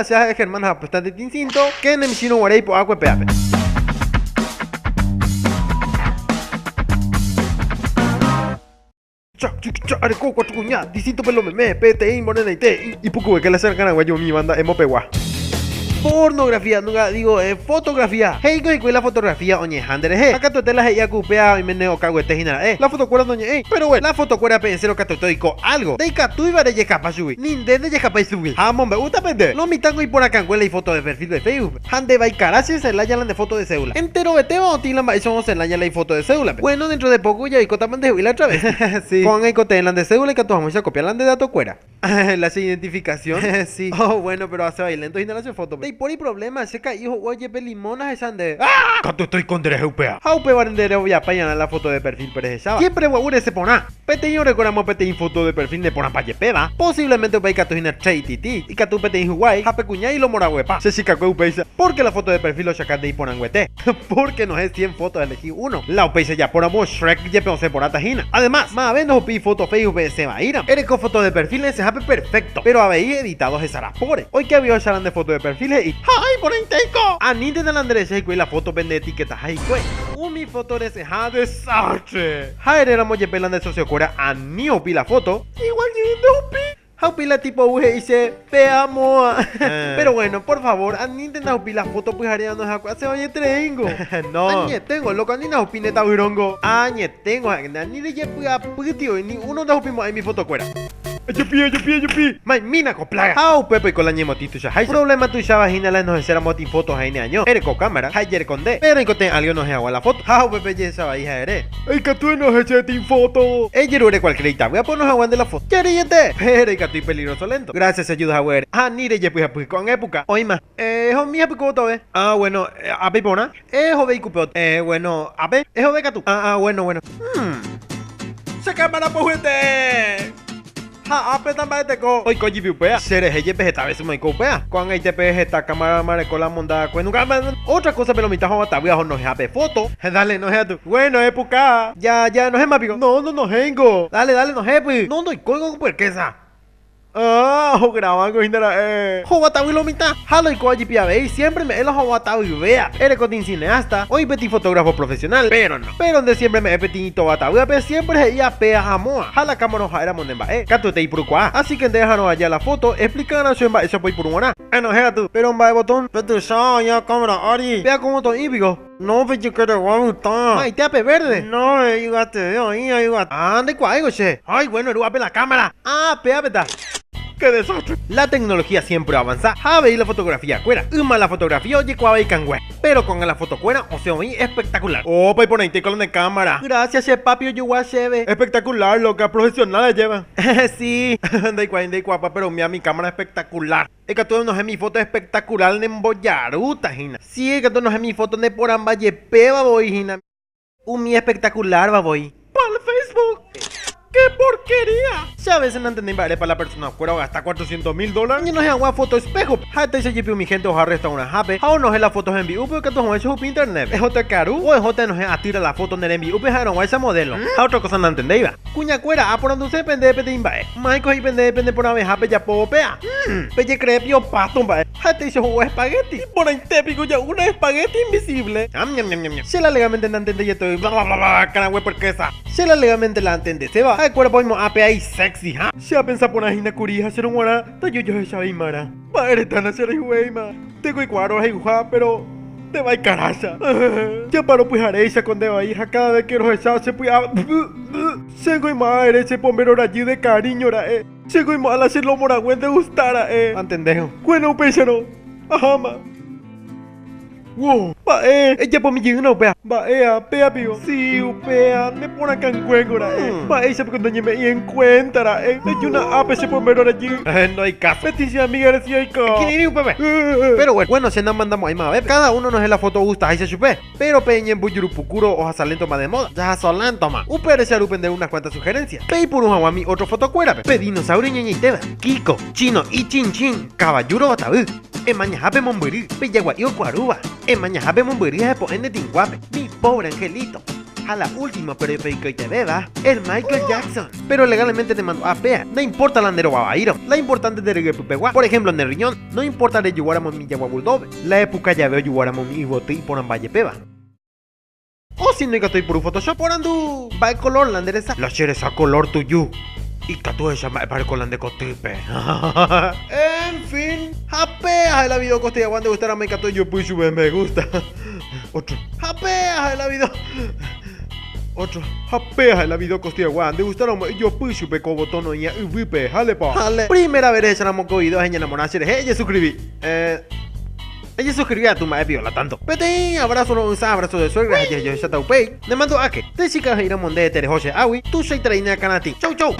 La che ha'e Germán ha apostante tincinto, ke ne michĩrõ guare ipo'akue péape. Cha, chu, cha, areko cuatro kuña, distinto pelo meme, peteĩ morenaite, ipukuve ke la che akãrague umi banda emo pegua. Pornografía, nunca digo, eh, fotografía. He'íko hikuái la fotografía oñe'ẽha nderehe. Ha katuete la he'íva ku upéva oiméne okaguete hína ra'e. La fotokuéra noñe'ẽi. Pero bueno, la fotokuéra pe enséro katuete oiko algo. Ndaikatúiva rejekapa chugui. Ni nde ndejekapái chugui. Ha amombe'úta pende. Lo mitãngo iporãkangue la ifoto de perfil de Facebook-pe. Ha nde vaikarã che Celaya la nde foto de cédula. Enterovetéva otĩ la mba'éicha osẽ Celaya la ifoto de cédula-pe. Bueno, dentro de poco ja oikótapa ndehegui la otra vez. Sí. Ko'ág̃a aikotevẽ la nde cédula ikatu hag̃uáicha akopia la nde dato-kuéra. La che identificación? Sí. Oh, bueno, pero asẽ vai lento hína la che foto-pe. Ndaipóri problema, che ka'i ho'u ojepe limón ahecha ndéve. ¡Ah! Katu estoy ko nderehe upéva. Ha upévare nde reoviapai'arã la foto de perfil-pe rehecháva. Siempre gua'u resẽ porã. Peteĩ orekóramo peteĩ foto de perfil neporãpa jepéva, posiblemente upéi ikatu hína trei titi, ikatu peteĩ huguái ha pe kuña ilomoraguepa. Che chikakue upéicha, pórke la foto de perfil ochaka nde iporãnguete. Pórke nohẽ cien foto elehi uno. La upéicha japóramo Shrek jepe osẽ porãta hína. Además, mave ndohupi foto Facebook-pe esẽ vaíramo. Ereko foto de perfil esẽhápe perfecto, péro avei editado hesarapóre. Oike avei ohecharã nde foto de perfil he'i, Ha iporãitéiko! Aníntena la nderecha hikuái la foto-pe nde etiquetaha hikuái. Umi foto resẽha desastre! Ha eréramo jepe la nde socio-kuéra ani ohupi la foto, igual jey nde ohupi. Ha upi la tipo ou he'i che, Te amo. Pero bueno, por favor, anínte ndahupi la foto pyhare anohakue asẽ oñetreíngo. No. Añeténgo, loco, ani ndahupi nde tavyróngo. Añeténgo, ha'e, ani rejepy'apy tio, ni uno ndahupimo'ãi mi fotokuéra. Ejupi, ejupi, ejupi! Maimína ko plaga! Ha upépe oiko la ñemotĩ tuichaháicha. Problema tuicháva hína la enoheséramo tĩ foto ha ineaño. Ereko cámara ha ejereko nde. Péro oikotevẽ álgo enohẽ hag̃ua la foto. Ha upépe ejehecha vai ha ere. Ikatu enohẽ che tĩ foto. Ejerure cualquier itavy apono hag̃ua nde la foto. Jareiete! Péro ikatu ipeligroso lento. Gracias che ayuda haguére. Ani rejepy'apy ko'ág̃a epuka. Oĩma. Ehomi hapykuévo tove. Ah, bueno, ápe iporã. Ehove ikupe ot. Eh, bueno, ápe. Ehove katu. Ah, ah, bueno, bueno. Hmm. Che cámara pohyete! Ha ápe tamba'eteko. Oiko jipi upéa. Che rehe jepe heta veces oiko upéa. Ko'ág̃aite pe heta cámara mareko la monda akue nunca. Otra cosa pe lo mitã hovatavy ahonoheha pe foto. Dale, nohẽ atu. Bueno, epuka. Ya, ya, nohẽma piko. No, no nohẽingo. Dale, dale, nohẽpy. No ndoikóingo ko puerkésa. Ah, ograbángo hína ra'e. Hovatavy lo mitã. Ha loikóva jepi avei, siempre me'ẽ la hovatavyvéape. Ereko tĩ cineasta, oĩ peteĩ fotógrafo profesional, pero no. Pero nde siempre me'ẽ peteĩ tovatavyápe, siempre he'i apea amóa. Ha la cámara oha'éramo ne mba'e, katuete ipurukuaa. Así que nde eharõ aja la foto, explicarã chupe mba'éichapa oipuru g̃uarã. Enohẽ katu, pero mba'e botón? Pe tuicha oĩ a cámara ári. Péa ko botón piko. No, pe jykeregua pytã. Maite ape verde. No, pe yvateve oĩ a yvate. Ah, ndaikuaáiko che. Ay, bueno, eru ape la cámara. Ah, péa peta. ¡Qué desastre! La tecnología siempre avanza ha avei la fotografía kuéra. Yma la fotografía ojekuaava ikangue, pero ko'ág̃a la foto kuéra osẽ oĩ espectacular. Opa iporãite ko la nde cámara. Gracias che papi ojogua chéve. Espectacular, loca, profesional ajéva. Sí, ndaikuaái ndaikuaápa pero umíva mi cámara espectacular. Ikatu enohẽ mi foto espectacular nembojarúta hína. Sí, ikatu enohẽ mi foto neporãmba jepéva voi hína. Umi espectacular-va voi. Pa'l Facebook! ¡Qué porquería! Che a veces nantendéi mba'érepa la persona-kuéra ogasta cuatrocientos mil dólar oñenohẽ hag̃ua foto espejo-pe. Ha'etéicha jepi umi hénte oha restaurant-hápe ha onohẽ la foto hembi'úpe oikatu hag̃uáicha ohupi internet-pe. Ehóta ekaru o ehóta enohẽ atýra la foto ne rembi'úpe ha'erõguáicha modelo. Ha otra cosa nantendéiva. Kuñakuéra, aporanduse pende peteĩ mba'e. Máiko he'i pende pende porãveha pejapóvo péa. Pejekree pio pasto mba'e. Ha'etéicha ho'u espagueti. Iporãite piko ja'u una espagueti invisible. Ñam-ñam-ñam-ñam. Che la legamente nantendeietoi. Bla-bla-bla-bla, karãgue puerquesa. Che la legamente la antendeséva. Ha'ekuérapa oimo'ã péa isexy ha. Che apensa porã hína kuri ha chérõ g̃uarã taju jahechavéimarã. Mba'eretána che rayhuvéima. Teko aikuaa rohayhuha, péro nde vai karácha. Japaro pyharéicha ko nde vai ha káda ves ke rohecha che py'a. Chéngo oimo'ã ere che pombéro rajy de cariño ra'e. Chéngo oimo'ã la che lomo rague nde gusta ra'e. Antendeho. Bueno upéicharõ. Aháma. Wow! Mba'e? Ejapomi jeýna upéa. Mba'éa? Péa piko? Si, upéa. Ne porã kanguéngo ra'e. Mba'éicha piko ndoñeme'ẽi en cuenta ra'e. Ejúna ápe che pombéro rajy. No hay caso. Petĩ che amiga re si oiko. Ekirirĩ upépe. Pero bueno, bueno, che namandamo'ãi mavavépe. Cada uno nohẽ la foto ogustaháicha chupe. Péro pe ñembojurupukúro ohasa léntoma de moda, jahasa léntoma. Upévare che aru pende unas kuánta suherénsia. Peipuru hag̃ua mi ótro fotokuérape. Pe dinosaurio ñañaitéva, Kiko, Chino y Chin Chin, kavaju rovatavy, emañahápe mombyry, pe jagua'i okuarúva, emañahápe mombyry ha epo'ẽ ne tĩnguápe, mi pobre angelito. Ha la último pero ipeikoitevéva, el Michael Jackson. Pero legalmente nemandu'a péa, no importa la nde rovavaírõ, la importante nde ryguepypegua, por ejemplo ne riñón, no importa rejuguáramo umi jagua bulldog, la epuka jave ojuguáramo umi yvoty iporãmba jepéva. O si no ikatu eipuru Photoshop, porandu mba'e color la nde resa. La che resa color tuju. Ikatu ehecha mba'épa reko la nde kotýpe. En fin, ha péa ha'e la video kostillagua nde gustáramo ikatu ejopy chupe me gusta. Otro. Ha péa ha'e la video. Otro. Ha péa ha'e la video kostillagua nde gustáramo ejopy chupe ko botón oĩva yvýpe. Jalepa. Jale. Primera vez rehecháramo ko video ha eñenamora cherehe, ejesuscribi. Eh. Ejesuscribi a tu mba'e piola tanto. Peteĩ abrazo ro'ysã abrazo de suegra ha jejohecháta upéi. Nemandu'áke, nde chica he'íramo nde tereho che águi, tuichaiterei ne akãratĩ. Chau chau.